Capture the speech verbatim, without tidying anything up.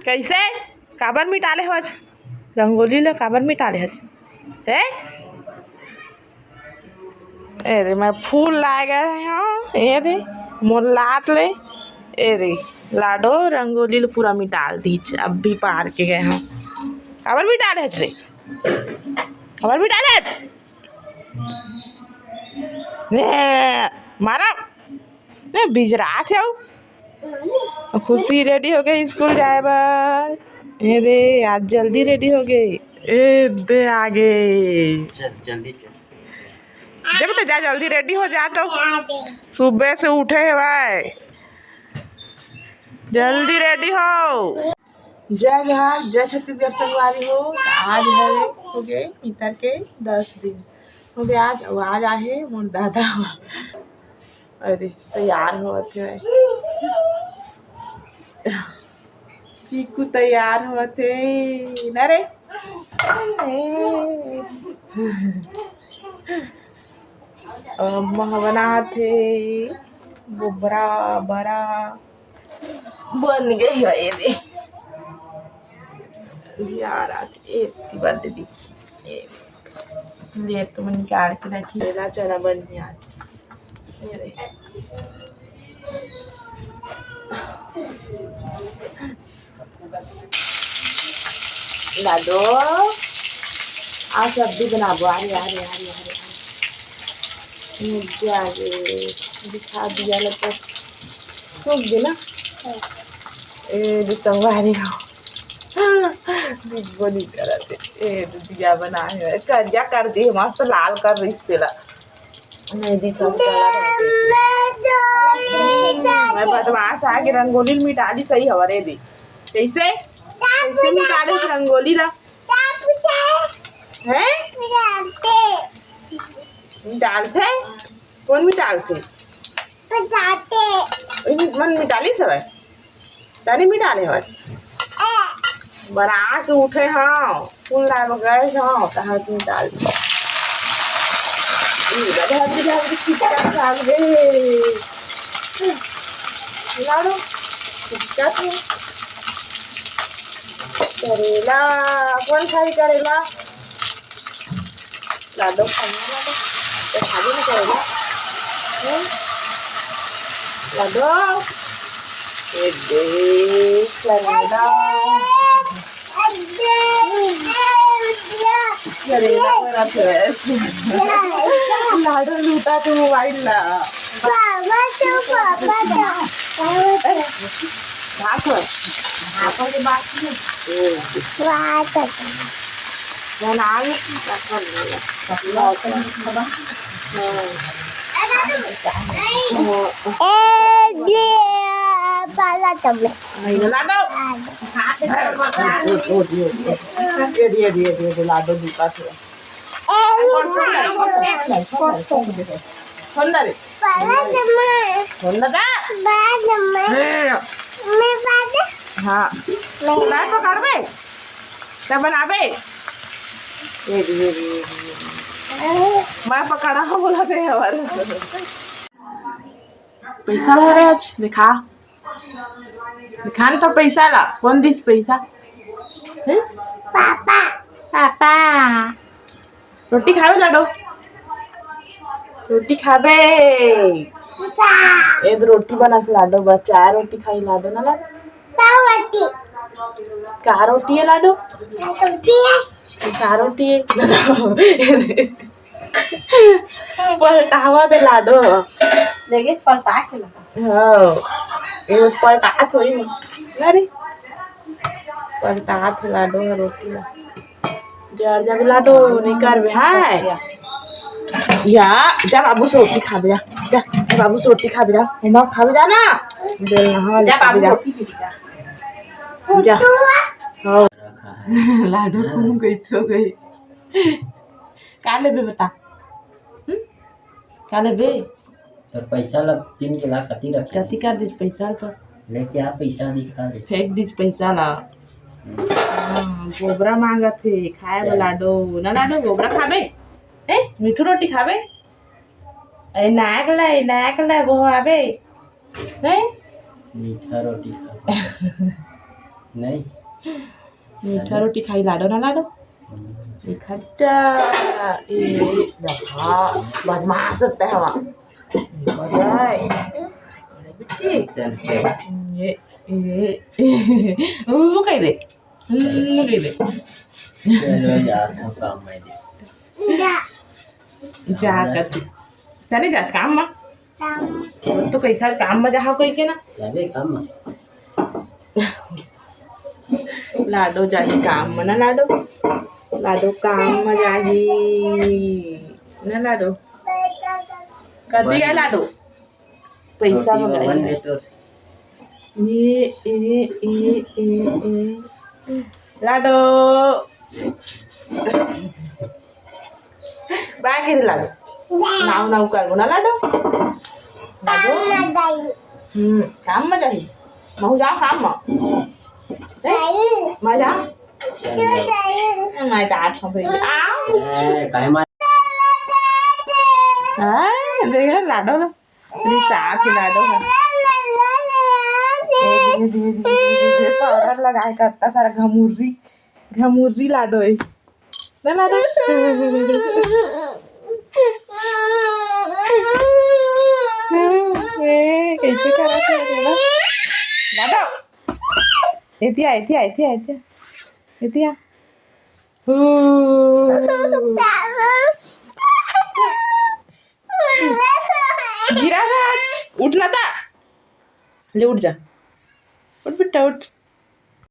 कैसे? काबर मिटाले हवच? रंगोली ला काबर मिटाले हच? हैं? ए दे, मैं फूल लाए गए हंव। ए दे, मोर लात ले। ए दे, लाडो रंगोली ल पूरा मिटाल दीच। अब भी पार के गए हंव। काबर मिटाले हच रे? काबर मिटाले हच? ए, मारा। ए, बिजरात हे अउ। खुशी रेडी हो गई स्कूल जाए बर। ए दे, आज जल्दी रेडी हो गई। ए दे, आ गई। चल, जल्दी चल। जा बेटा, जा, जल्दी रेडी हो जा तो। सुबह से उठे हे भाई, जल्दी रेडी हो। जय जोहार, जय छत्तीसगढ़ संगवारी हो। आज हवे हो गए पितर के दस दिन हो गए आज। अउ आज आहे मोर दादा। अरे, तैयार होवत हे। चीकू तैयार होवत हे ना रे। अम्मा बनात हे बोबरा बरा। बन गई हे ये दे। यार, आज एक बार दे दी। ले, तुम निकाल के रखी। मेरा चना बन गया आज। ये दे। लाडो, आज सब्जी बनाबो। अरे, अरे, अरे, अरे। मजा आ गई। दिखा दिया, मतलब, सूख गए ना। ए, जो संगवारी हो। दिखबो नहीं करत हे। ए, जो दिया बनाए हे, करिया कर दे, मस्त लाल कर रही तेला। नहीं दी, सब चला रहते। मैं बदमाश आगे रंगोली मिटा दी, सही हवा रे दी। कैसे? कैसे मिटा दी रंगोली ला? हैं? मिटाल थे? कौन मिटाल थे? मिटाते। मन मिटाली सवाई। तानी मिटाले हवच। बना के उठे हंव, फूल लाए बर गए हंव, तहां के मिटाल। ई बड़ा हल्दी, हल्दी खिचका खावे। लाडो, खिचका तो। करेला, कौन खाई करेला? लाडो खाना, लाडो। तो खाली नहीं करेला। हम्म? लाडो। ए दे, करेला। करेला मेरा फेवरेट। लाडो लूटा तो मोबाइल ला। पापा तो, पापा तो। भाग। भाग। बना ले। ए, ये पाला तमने। नहीं, ना दो। ये, ये, ये, ये, ये, लाडो जूता से। ए, ये खोल ना रे। पाला तमने। खोल ना दा। पाला तमने। ए। मैं पाला। हाँ। मैं। मैं पकड़बे। तब बनाबे। ये भी, ये भी, ये भी, ये भी। मैं पकड़ा हूँ बोला थे हमारे। पैसा ला रे आज, दिखा। दिखा ना तो पैसा ला। कौन दिस पैसा? हैं? पापा। पापा। रोटी खाबे लाडो? रोटी खाबे? ए, रोटी बना के लाडो, बस चार रोटी खाई लाडो ना लाडो। चार रोटी। का रोटी है लाडो? चार रोटी है। का रोटी है? पलटावा दे लाडो। देखे, पलटा के लगा। हाँ, ये पलटा थोड़ी ना। अरे, पलटा थे लाडो रोटी ला। जर जब लाडो नहीं करबे, हाय। या, जा बाबू से रोटी खाबे जा। जा, जा बाबू से रोटी खाबे जा। मम्मा खाबे जा ना। बेल ना, हाँ, जा खाबे बाबू जा। रोटी खा जा। जा। हाँ। लाडो को कैसे हो गई? का लेबे बता? हम्म? का लेबे? तोर पैसा ला तीन के लाख कति रखे? कति कर दिस पैसा ल तो? लेके आ पैसा दिखा दे। फेंक दिस पैसा ला। हम्म। हाँ, गोबरा मांगत हे, खाए बर चल। लाडो। ना लाडो, गोबरा खाबे? ए, मीठू रोटी खाबे? ए, नाक ले, नाक ले, वो आबे। हैं? मीठा रोटी खा। नहीं। मीठा रोटी खाई लाडो ना लाडो। ए खट्टा। ए, बदमाश होता है हवा। बधाई। चल, चल। ये, ये, वो कह दे। हम्म, कह दे। चलो, जा, काम में दे। जा कर। चले जा काम में। तो कैसा काम में जहाँ कोई के ना। चले काम में। लाडो जाही काम में ना लाडो। लाडो काम में जाही ना लाडो। कति गए लाडो? पैसा रोटी में बन गए। ले तो। ए, ए, ए, ए, ए। लाडो। बाय के लाडो। नाव नाव करबो ना लाडो। लाडो। हम्म, काम में जाही। महू जाओ काम में। ए, मैं जा। मैं जा, छोड़ दे। आओ। ए, काहे मार- ए, देख लाडो ना। रिसा के लाडो है। ए, धीरे, धीरे, धीरे, धीरे, धीरे, पाउडर लगाए का इतना सारा घमुर्री, घमुर्री लाडो है। ना लाडो? ए, कैसे करा थे तेरा? लाडो। एतिया, एतिया, एतिया, एतिया। एतिया। हू। गिरा था। उठ ना था। ले उठ जा। उठ बेटा उठ।